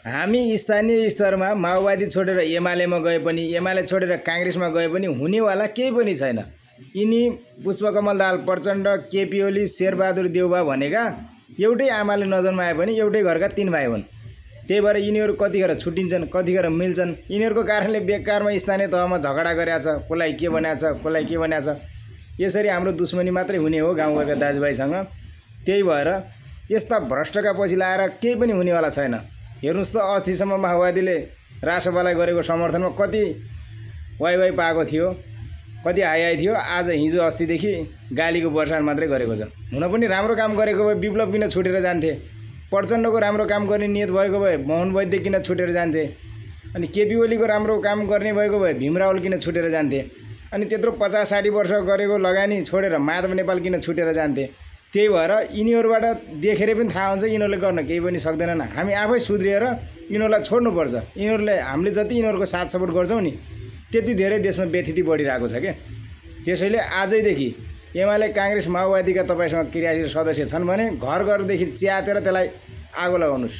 हामी स्थानीय स्तरमा माओवादी छोडेर एमालेमा गए पनि एमाले छोडेर काङ्ग्रेसमा गए पनि हुनेवाला केही पनि छैन। यिनी पुष्पकमल दाहाल प्रचण्ड, केपी ओली, शेरबहादुर देउबा भनेका एउटै आमाले नजन्माए पनि एउटै घरका 3 भाइ हुन्। त्यही भएर यिनीहरू कतिखेर छुट्टिन्छन्, कतिखेर मिल्छन्। यिनीहरूको कारणले बेकारमा स्थानीय तहमा झगडा गरेछ, कसलाई के बनाएछ, कसलाई के बनाएछ। यसरी हाम्रो दुश्मनी मात्रै हुने हो गाउँघरका दाजुभाइसँग। त्यही भएर यस्ता भ्रष्टका पछि लाएर केही पनि हुनेवाला छैन। हेर्नुस् त अस्तिसम्म माओवादीले राष्ट्रपालाई गरेको समर्थनमा कति वाइ पाएको थियो, कति हाई थियो। आज हिजो अस्तिदेखि गालीको वर्षान मात्रै गरेको छ। हुन पनि राम्रो काम गरेको भए विप्लव किन छुटेर जान्थे? प्रचण्डको राम्रो काम गर्ने नियत भएको भए मोहन वैद्य किन छुटेर जान्थे? अनि केपी ओलीको राम्रो काम गर्ने भएको भए भीम रावल किन छुटेर जान्थे? अनि त्यत्रो 50-60 वर्ष गरेको लगानी छोडेर माधव नेपाल किन छुटेर जान्थे? त्यही भएर यिनीहरूबाट देखेर पनि थाहा हुन्छ यिनीहरूले गर्न केही पनि सक्दैनन्। हामी आफै सुध्रिएर यिनीहरूलाई छोड्नुपर्छ। हामीले जति यिनीहरूको साथ सपोर्ट गर्छौँ नि त्यति धेरै देशमा व्यथिति बढिरहेको छ के। त्यसैले आजैदेखि एमाले, काङ्ग्रेस, माओवादीका तपाईसँग क्रियाशील सदस्य छन् भने घर घरदेखि च्यातेर त्यसलाई आगो लगाउनुहोस्।